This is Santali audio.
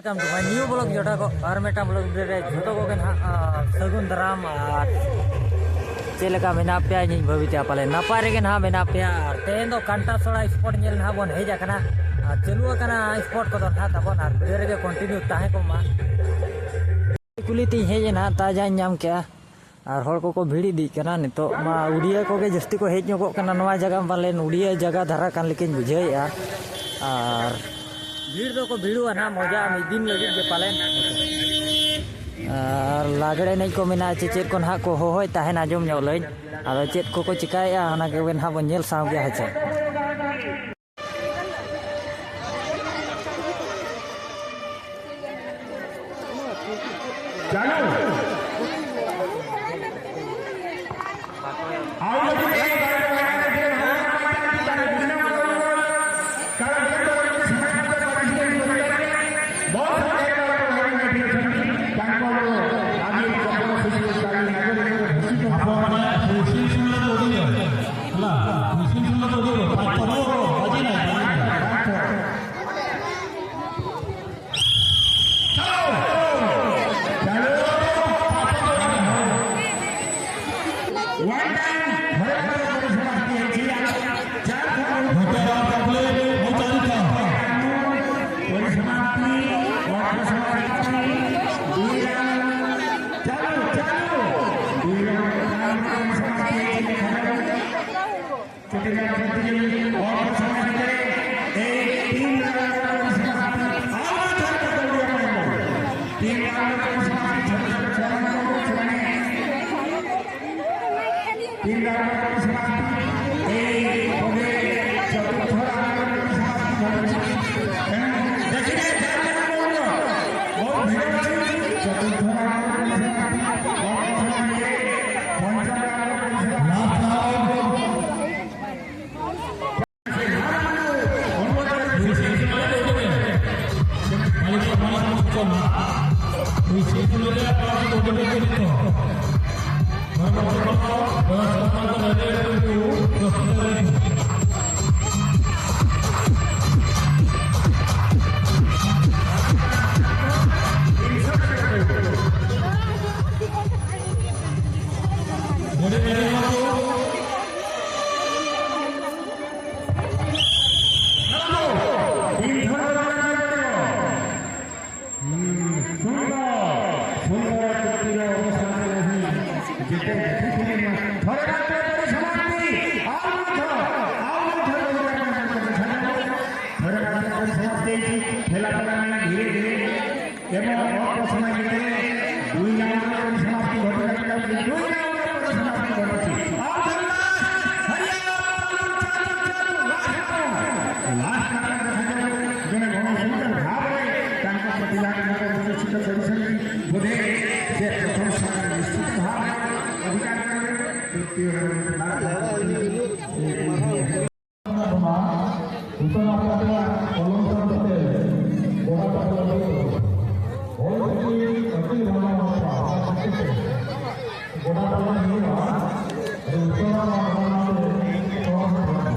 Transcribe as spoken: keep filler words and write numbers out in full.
ᱱᱤᱭᱩ ᱵᱞᱚᱜ ᱡᱚᱴᱟ ᱠᱚ ᱟᱨ ᱢᱤᱫᱴᱟᱝ ᱵᱞᱚᱜ ᱵᱷᱤᱰᱤᱭᱳ ᱨᱮ ᱡᱷᱚᱛᱚ ᱠᱚᱜᱮ ᱱᱟᱦᱟᱜ, ᱟᱨ ᱥᱟᱹᱜᱩᱱ ᱫᱟᱨᱟᱢ᱾ ᱟᱨ ᱪᱮᱫ ᱞᱮᱠᱟ ᱢᱮᱱᱟᱜ ᱯᱮᱭᱟ? ᱤᱧᱤᱧ ᱵᱷᱟᱹᱵᱤᱛᱮ ᱯᱟᱞᱮ ᱱᱟᱯᱟᱭ ᱨᱮᱜᱮ ᱱᱟᱦᱟᱜ ᱢᱮᱱᱟᱜ ᱯᱮᱭᱟ᱾ ᱟᱨ ᱛᱮᱦᱮᱧ ᱫᱚ ᱠᱟᱱᱴᱟᱥᱚᱲᱟ ᱥᱯᱚᱴ ᱧᱮᱞ ᱱᱟᱦᱟᱜ ᱵᱚᱱ ᱦᱮᱡ ᱟᱠᱟᱱᱟ᱾ ᱟᱨ ᱪᱟᱹᱞᱩ ᱟᱠᱟᱱᱟ ᱥᱯᱚᱴ ᱠᱚᱫᱚ ᱱᱟᱦᱟᱜ ᱛᱟᱵᱚᱱ, ᱟᱨ ᱵᱷᱤᱰᱤᱭᱳ ᱨᱮᱜᱮ ᱠᱚᱱᱴᱤᱱᱤᱭᱩ ᱛᱟᱦᱮᱸ ᱠᱚᱜ ᱢᱟ᱾ ᱠᱩᱞᱤ ᱛᱤᱧ ᱦᱮᱡ ᱮᱱᱟ, ᱛᱟᱡᱟᱧ ᱧᱟᱢ ᱠᱮᱜᱼᱟ᱾ ᱟᱨ ᱦᱚᱲ ᱠᱚᱠᱚ ᱵᱷᱤᱲ ᱤᱫᱤᱜ ᱠᱟᱱᱟ᱾ ᱱᱤᱛᱚᱜ ᱢᱟ ᱩᱲᱤᱭᱟᱹ ᱠᱚᱜᱮ ᱡᱟᱹᱥᱛᱤ ᱠᱚ ᱦᱮᱡ ᱧᱚᱜᱚᱜ ᱠᱟᱱᱟ ᱱᱚᱣᱟ ᱡᱟᱭᱜᱟ, ᱯᱟᱞᱮᱱ ᱩᱲᱤᱭᱟᱹ ᱡᱟᱭᱜᱟ ᱫᱷᱟᱨᱟ ᱠᱟᱱ ᱞᱮᱠᱟᱧ ᱵᱩᱡᱷᱟᱹᱣᱮᱫᱼᱟ᱾ ᱟᱨ ᱵᱷᱤᱲ ᱫᱚᱠᱚ ᱵᱷᱤᱲᱚᱜᱼᱟ ᱱᱟᱦᱟᱜ, ᱢᱚᱡᱟ ᱢᱤᱫ ᱫᱤᱱ ᱞᱟᱹᱜᱤᱫ ᱜᱮ ᱯᱟᱞᱮᱱ᱾ ᱟᱨ ᱞᱟᱜᱽᱲᱮ ᱮᱱᱮᱡ ᱠᱚ ᱢᱮᱱᱟᱜᱼᱟ, ᱪᱮᱫ ᱪᱮᱫ ᱠᱚ ᱱᱟᱦᱟᱜ ᱠᱚ ᱦᱚᱦᱚᱭ ᱛᱟᱦᱮᱱ, ᱟᱸᱡᱚᱢ ᱧᱚᱜ ᱞᱟᱹᱧ᱾ ᱟᱫᱚ ᱪᱮᱫ ᱠᱚᱠᱚ ᱪᱤᱠᱟᱹᱭᱮᱫᱼᱟ, ᱚᱱᱟ ᱠᱚᱜᱮ ᱱᱟᱦᱟᱜ ᱵᱚᱱ ᱧᱮᱞ ᱥᱟᱶ ᱜᱮᱭᱟ, ᱦᱮᱸ ᱪᱮ? ᱪᱟᱞᱩ᱾ धीरे धीरे एवं और को समय देते, दुई नाम को परिसमाप्ति घटित करते, दुई नाम को परिसमाप्ति घटित। और धन्यवाद, हरिया, चालू, चालू, चालू, लास्ट नाम। लास्ट नाम देखा जाए, जने गणेश शंकर भाव रे, तांको प्रतिभा के ऊपर विकसित परिसर की बोधे से प्रथम स्थान निश्चित भाव अधिकार करेंगे। तृतीय स्थान। ᱩᱛᱟᱹᱨ ᱟᱯᱲᱟ ᱠᱚᱣᱟᱜ ᱠᱚᱞᱚᱢ ᱥᱟᱵ ᱠᱟᱛᱮ ᱜᱚᱰᱟ ᱛᱟᱞᱟ ᱞᱟᱹᱜᱤᱫ ᱦᱚᱲ ᱠᱚ ᱟᱹᱰᱤ ᱢᱟᱱᱟᱣ ᱵᱟᱛᱟᱣ ᱠᱷᱟᱹᱛᱤᱨ ᱛᱮ ᱜᱚᱰᱟ ᱛᱟᱞᱟ ᱦᱩᱭᱩᱜᱼᱟ᱾ ᱟᱫᱚ ᱩᱛᱟᱹᱨ ᱟᱯᱲᱟ ᱠᱚᱣᱟᱜ ᱱᱟᱢ ᱛᱮ ᱠᱚᱞᱚᱢ ᱥᱟᱵ ᱠᱟᱛᱮ